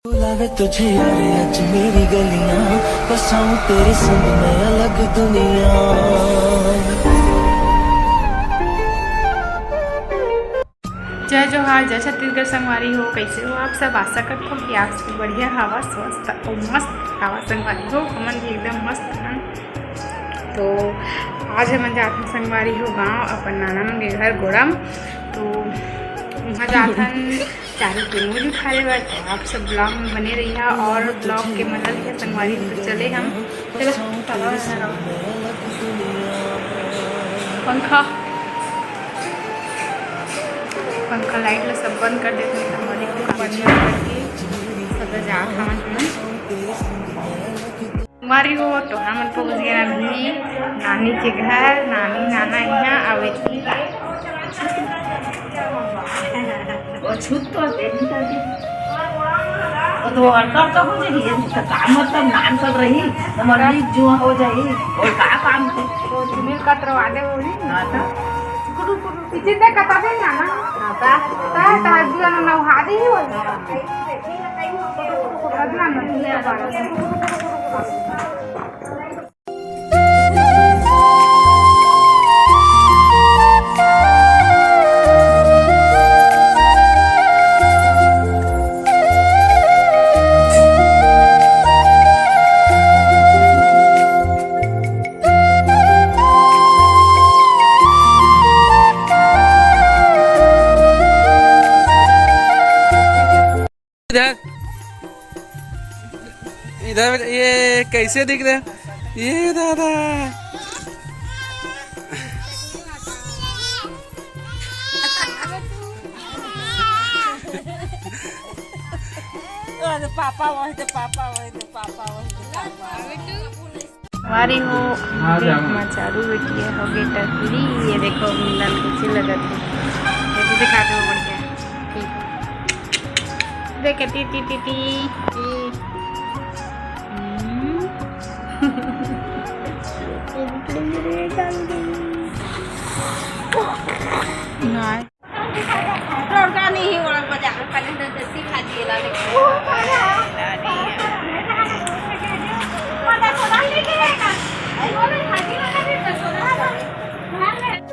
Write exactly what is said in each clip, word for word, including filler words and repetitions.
बुलावे तुझे यारे आज मेरी गलियां, बसाऊं तेरे संग मैं अलग दुनिया। जय जोहार, जय छत्तीसगढ़ संगवारी हो। कैसे हो आप सब? आशा करत हो कि आप सब बढ़िया हवा, स्वस्थ और मस्त हवा संगवारी हो। हमन भी एकदम मस्त हन। तो आज हमन जात हन संगवारी हो गांव, अपन नाना मन के घर गोड़म। तो वहाँ जात हन चारू के मूंज उठारे बर। तो आप सब vlog में बने रहिहा और vlog के मजा लिहा संगवारी। तो चले हम, चलो, चलो, चलो। पंखा, पंखा light ला सब बंद कर देते हैं संगवारी, तो बंद करके सब जात हवन। संगवारी हो, तो हमन पहुंच गए अभी नानी के घर। नानी, नाना यहाँ आवे थी। वो छूत तो दे नहीं करती। वो तो वर्कर तो हो जाई, ये तो काम, मतलब, नाम सब रही, तो मम्मी जो हो जाई, और का काम थे? तो सुनील का करवा दे वो नहीं। हाँ, तो। इसी से कता दे ना, ना। हाँ, ता, ता, ता, दिया ना, ना, उहा दे ही हो। इधर, इधर ये कैसे दिख रहे? ये दादा। अरे पापा वही दे, पापा वही दे, पापा वही दे, पापा। संगवारी हो, देख, मैं चारू बेटिया हो गे टकली। ये देखो, मुंडन कैसे लगत है। ये भी दिखा दो, बढ़िया। ठीक। देख, टी, टी, टी, टी, टी। हम्म। ये भी टकली मेरे डाल दी। नहीं। तड़का नहीं हो रहा, बाजार में पहले तो देसी भाजी ला लेके।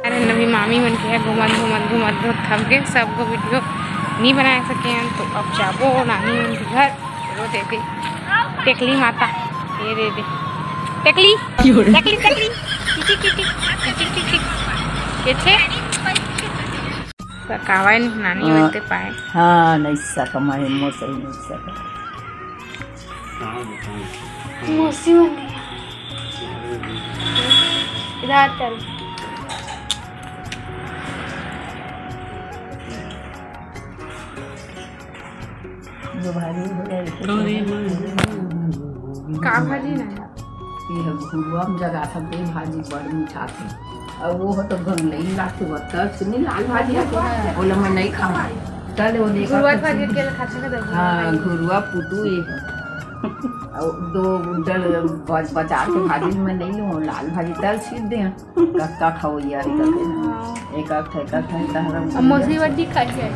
अरे नवी मामी मन के है घूमत घूमत घूमत घूमत थक गए, सबको वीडियो नहीं बना सके हैं, तो अब जाबो नानी मन के घर। वो दे दे टेकली माता, ये दे दे टेकली, टेकली, टेकली, टिटिक, टिटिक, टिटिक, टिटिक, ये छे। सकावाय नहीं नानी हाँ। होते पाए। हाँ, नहीं सका, मैं मोर सही नहीं सका। मौसी मन नहीं। इधर चल। जो भाजी हो जाए, तो का भाजी ना? ये घुरुआ में जगह सब भाजी बड़ मीठा थे। अब वो हो तो गंगलई लागते, वो तब से नहीं लाल भाजी है, बोले मैं नहीं खाऊँ। चल वो देखा घुरुआ तो भाजी के लिए खाते हैं तो हाँ, घुरुआ पुटू ये है। और दो डल बच-, बचा के भाजी में नहीं लूँ, लाल भाजी तल छीट दे। कक्का खाओ यार, कक्का। हाँ। एक आध ठे, एक आध ठे, तहरा अब मौसी बड्डी खाई है।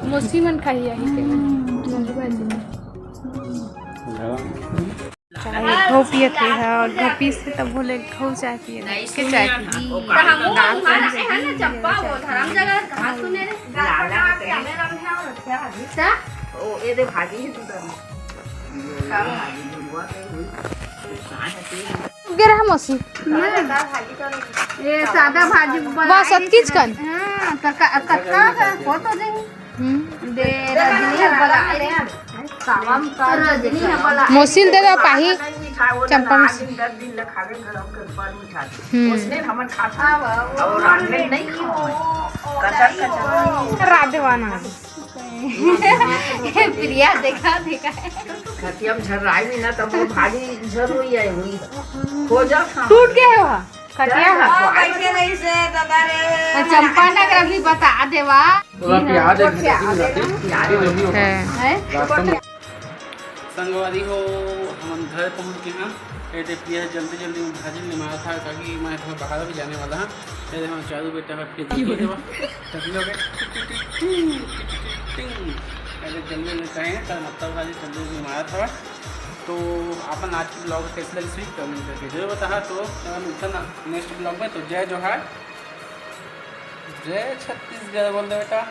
मौसी मन खाई है, के मौसी बड्डी। चाय घो पियत हे ह, और घो पीस के तब बोले घो चाय पिए, के चाय पी। तो हम लोग हमारा है ना चंपा, वो धर्म जगह कहाँ सुने रे? लाला के। अच्छा? ओ, ये दे भाजी है तू तो। हाँ। भाजी बुलवा के हुई। गे रहा मौसी। ये सादा भाजी बस बनाई अतकीच कन। हाँ, तो का, कतका का फोटो दे। हम्म। दे रजनी है बला। सावन का रजनी है बला। मौसी ल दे दे पाही। चंपा मौसी। दस दिन ले खावे गरम के ऊपर मीठा। हम्म। उसने हमन खाता। हाँ, वो और रात में नहीं खाओ। कचर, कचर। राधे वाना। प्रिया देखा, देखा। खटिया में झर्राई भी ना, तब वो भारी झर हुई है, हुई। खोजा था। टूट गया है वहाँ, खटिया है। हाँ, कैसे नहीं से, दादा रे। और चंपा ना का भी बता देवा। पूरा प्याज है, प्याज है। है। रास्ता में संगवारी हो, हमन घर पहुंच गे हन। ए दे प्रिया जल्दी जल्दी में भाजी निमारत हे, ताकि मैं घर बाहर भी जाने वाला हूँ। ए दे हम चारू बेटा हट के देखिए देवा। तभी हो गए। टिंग, टिंग, टिंग, टिंग। अगर जल्दी जल्दी कहेंगे, कल मतलब भाजी जल्दी जल्दी मारा था। तो अपन आज के ब्लॉग कैसे लगी, कमेंट करके जरूर बताहा। तो मिलता ना नेक्स्ट ब्लॉग में। तो जय जोहार, जय छत्तीसगढ़ बोल दे बेटा।